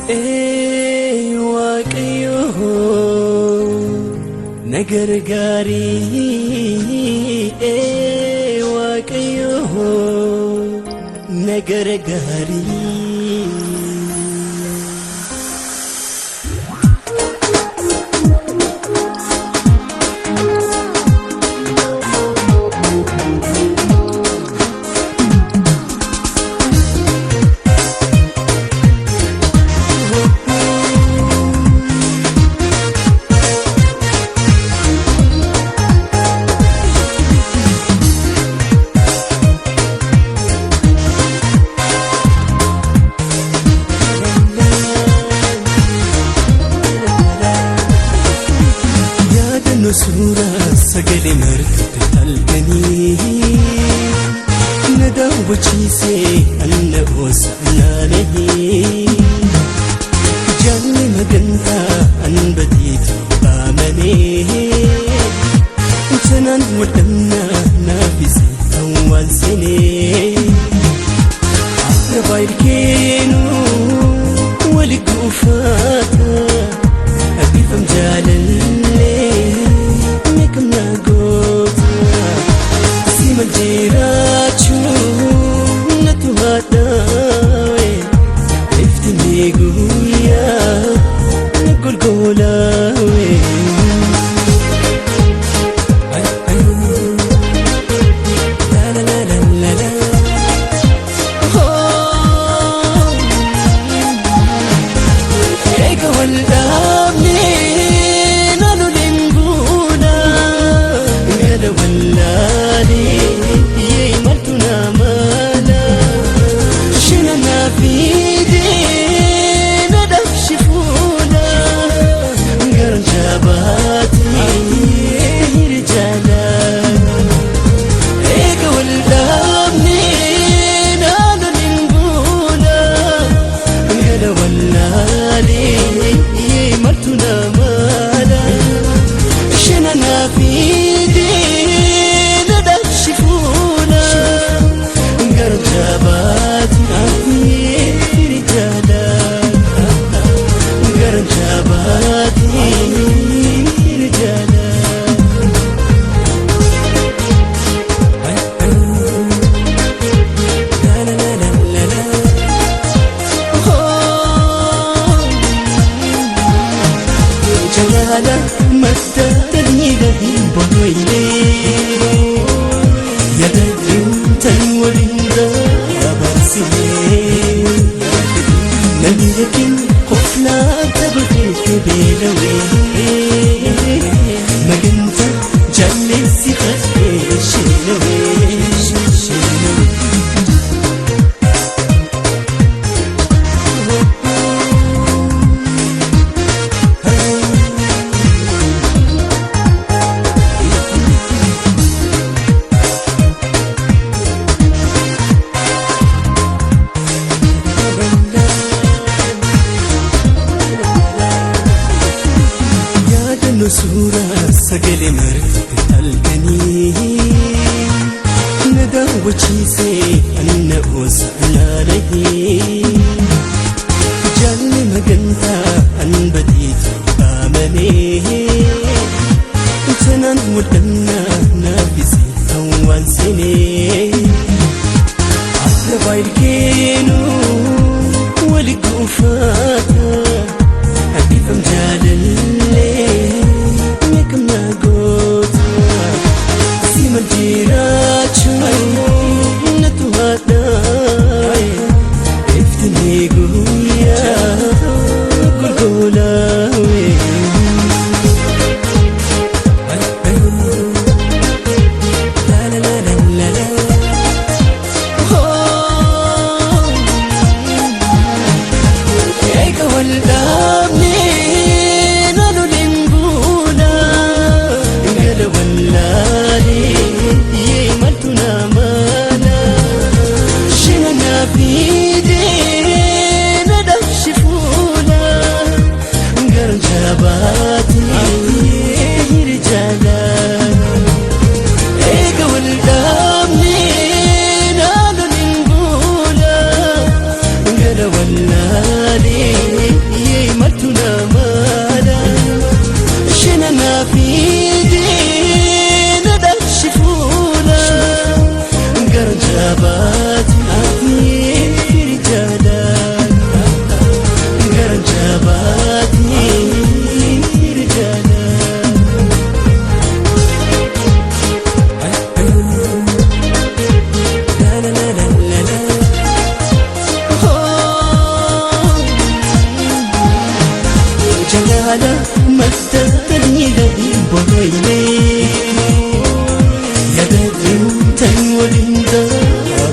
Ee Waaqayyo na gargaari, ee Waaqayyo na gargaari. Yaadannoo suuraa sagalee marfate halkanii na daawwachiisee anna oosanaanee jaalli magantaa an batiitu baamanee tanaan wadhamnaa naafise awwaalsenee akka baay'ee wali kuufaata. Abbifam jaalallee meeqam na goota si mal jiraachuu natu haadhaawe iftinee guyyaa na golgolaawe. La la la la la la. Oh. Eega wal dhaabnee naannoleen guuna gala wallaalee yee maltu na mala shina na fiidee na dhabshi fuula gara jabaatee jaalala. Eega wal dhaabnee naannoleen guuna gala wallaalee yee maltu na mala shina na fiidee na dhabshi fuula gara jabaatee jaalala gara jabaatee jaalala. La la la la la la. Oh. Jalaala madda daliila hin bonoyne yaadachuun tan waliin dabarsine namni yakin qoflaa taphatee beelawee maganta jalleessi qaqqee shinawee shinawee. Yaadannoo suuraa sagalee marfate halkanii na daawwachiisee anna oosanaanee jaalli magantaa an batiitu baamanee tanaan wadhamnaa naafise awwaalsenee akka baay'ee wali kuufaata. Abbifam jaalallee meeqam na goota si mal jiraachuu natu haadhaawe iftinee guyyaa golgolaawe. La la la la la la. Oh. Eega wal dhaabnee naannoleen guuna gala wallaalee yee maltu na mala shina na fiidee na dhabshi fuula gara jabaatee jaalala. Eega wal dhaabnee naannoleen guuna gala wallaalee. جالا مستنيلا بويني يا بدر تنولين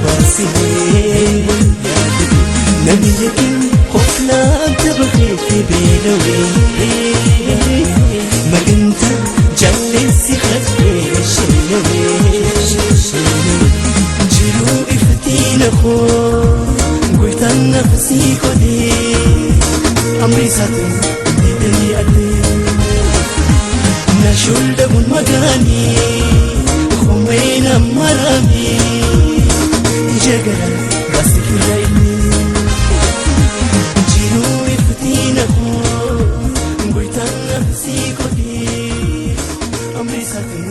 باسي نبيك خفلا تبغي في بينوي ما انت جلس خفي شنوي جلو افتين خو قلت نفسي كدي أمري ساتن دي أدي نشول دبن مداني خمينا مرامي جگرا بس في جلو افتين خو قلت نفسي كدي أمري ساتن.